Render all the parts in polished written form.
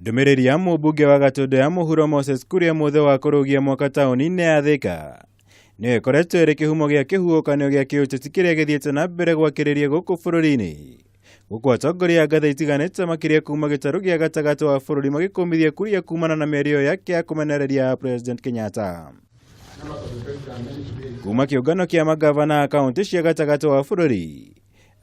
Ndũmĩrĩri ya mũmbunge wa Gatũndũ ya mũhuro Moses Kuria Mũthe wa kũrũgia mwaka taũni-inĩ ya Thika nĩyo ĩkoretwo ĩrĩ kĩhumo gĩa kĩhuhũkanio gĩa kĩũteti kĩrĩa gĩthiĩte na mbere gwakĩrĩria gũkũ bũrũri-inĩ, gũkũ atongoria a ngathĩ itiganĩte makĩria kuma gĩtarũ gĩa gatagatĩ wa bũrũri magĩkũmithia Kuria kumana na mĩario yake ya kũmenereria President Kenyatta. Kuma kĩũngano kĩa magavana a kaũntĩ cia gatagatĩ wa bũrũri,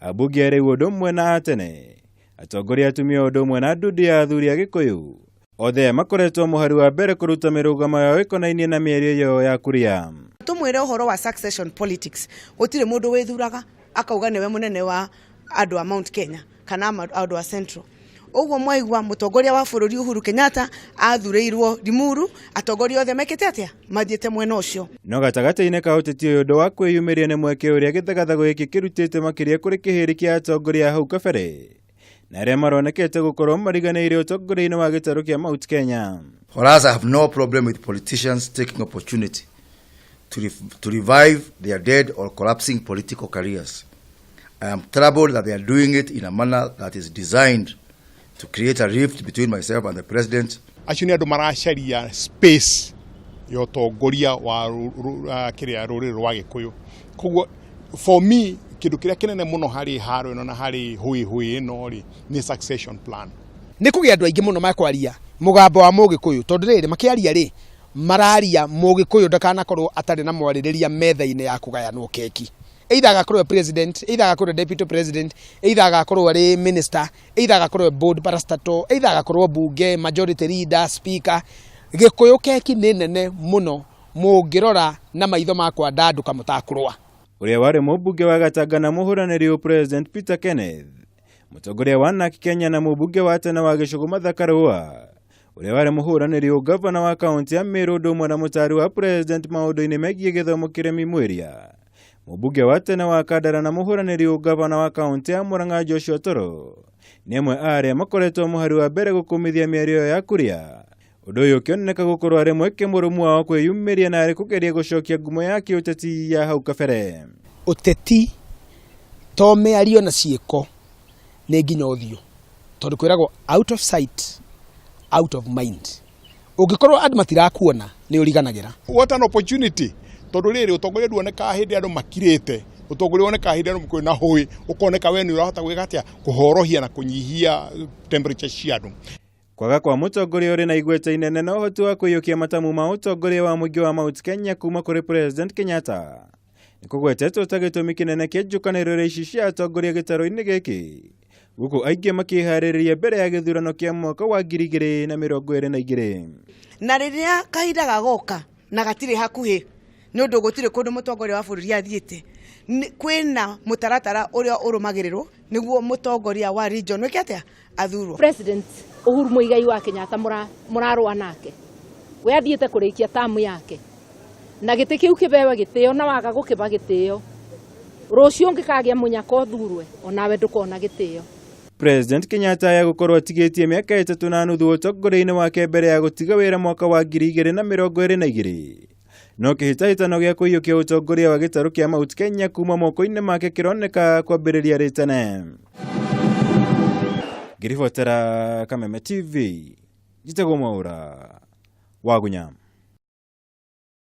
ambunge a rĩu ũndũ ũmwe na a tene, atongoria atumia ũndũ ũmwe na ndundu ya athuri a Gĩkũyũ, othe makoretwo mũhari wa mbere kũruta mĩrũgamo yao ĩkonainie na mĩario ĩyo ya Kuria. Tũmwĩre ũhoro wa succession politics, gũtirĩ mũndũ wĩthuraga akauga nĩwe mũnene wa andũ a Mount Kenya kana andũ a Central. Ũguo mwaigua mũtongoria wa bũrũri Uhuru Kenyatta athurĩirwo Limuru, atongoria othe mekĩte atĩa? Mathiĩte mwena ũcio. No gatagatĩ-inĩ ka ũteti ũyũ ũndũ wa kwĩyumĩria nĩ mweke ũrĩa gĩthagathago gĩkĩ kĩrutĩte makĩria kũrĩ kĩhĩrĩ kĩa atongoria a hau kabere na arĩa maronekete gũkorwo mariganĩire ũtongoria-inĩ wa gĩtarũ kĩa Mount Kenya. For us, I have no problem with politicians taking opportunity to revive their dead or collapsing political careers. I am troubled that they are doing it in a manner that is designed to create a rift between myself and the president. Acio nĩ andũ maracaria space ya ũtongoria wa kĩrĩa rũrĩrĩ rwa Gĩkũyũ. Koguo for me kĩndũ kĩrĩa kĩnene mũno harĩ haro ĩno na harĩ hũĩ hũĩ ĩno rĩ nĩ succession plan. Nĩ kũgĩa andũ aingĩ mũno makwaria mũgambo wa Mũgĩkũyũ, tondũ rĩrĩ makĩaria rĩ mararia Mũgĩkũyũ ndakanakorwo atarĩ na mwarĩrĩria metha-inĩ ya kũgayanwo keki. Either agakorwo president, either agakorwo deputy president, either agakorwo arĩ minister, either agakorwo board parastatal, either agakorwo bunge, majority leader, speaker. Gĩkũyũ keki nĩ nene mũno mũngĩrora na maitho ma kwandandũka mũtakũrũa. Ũrĩa warĩ mũmbunge wa Gatanga na mũhũranĩri ũpresident Peter Kenneth, mũtongoria wa NARC Kenya na mũmbunge wa tene wa Gĩcũgũ Martha Karũa, ũrĩa warĩ mũhũranĩri ũgavana wa kaũntĩ ya Meru ũndũ ũmwe na mũtaari wa president maũndũ-inĩ megiĩ gĩthomo Kĩremi Mwiria, mũmbunge wa tene wa Kandara na mũhũranĩri ũgavana wa kaũntĩ ya Murang'a Joshua Toro nĩ amwe a arĩa makoretwo mũhari wa mbere gũkũmithia mĩario ĩyo ya Kuria. Ũndũ ũyũ ũkĩoneka gũkorwo arĩ mweke mũrũmu wao kwĩyumĩria na arĩ kũgeria gũcokia ngumo ya kĩũteti ya hau kabere. Ũteti to mĩario na ciĩko, nĩ nginya ũthiũ, tondũ kwĩragwo out of sight out of mind. Ũngĩkorwo andũ matirakuona nĩ ũriganagĩra. What an opportunity, tondũ rĩrĩ ũtongoria nduonekaga hĩndĩ andũ makirĩte, ũtongoria wonekaga hĩndĩ andũ kwĩna hũĩ, ũkoneka we nĩ ũrahota gwĩka atĩa, kũhorohia na kũnyihia temperature cia andũ. Kwaga kwa mũtongoria ũrĩ na igweta inene na ũhoti wa kũiyũkia matamu ma ũtongoria wa mũingĩ wa Mount Kenya kuma kũrĩ President Kenyatta nĩ kũgwetetwo ta gĩtũmi kĩnene kĩa njũkanĩrĩro ici cia atongoria gĩtarũ-inĩ gĩkĩ, gũkũ aingĩ makĩharĩrĩria mbere ya gĩthurano kĩa mwaka wa 2022. Na rĩrĩa kahinda gagoka na gatirĩ hakuhĩ, nĩ ũndũ gũtirĩ kũndũ mũtongoria wa bũrũri athiĩte, kwĩna mũtaratara ũrĩa ũrũmagĩrĩrwo nĩguo mũtongoria wa region wĩke atĩa, athurwo. President Uhuru Muigai wa Kenyatta mũrarũa nake, we athiĩte kũrĩkia tamu yake, na gĩtĩ kĩu kĩbewe gĩtĩo, na waga gũkĩba gĩtĩo rũciũ ũngĩkagĩa mũnyaka ũthurwe onawe ndũkona gĩtĩo. President Kenyatta ya gũkorwo atigĩtie mĩaka 3.5 ũtongoria-inĩ wake mbere ya gũtiga wĩra mwaka wa 2022. No kĩhĩtahĩtano gĩa kũiyũkia ũtongoria wa gĩtarũ kĩa Mount Kenya kuma moko-inĩ make kĩroneka kwambĩrĩria rĩ tene. Ngĩribotera Kameme TV, njĩtagwo Mwaũra Wagunya.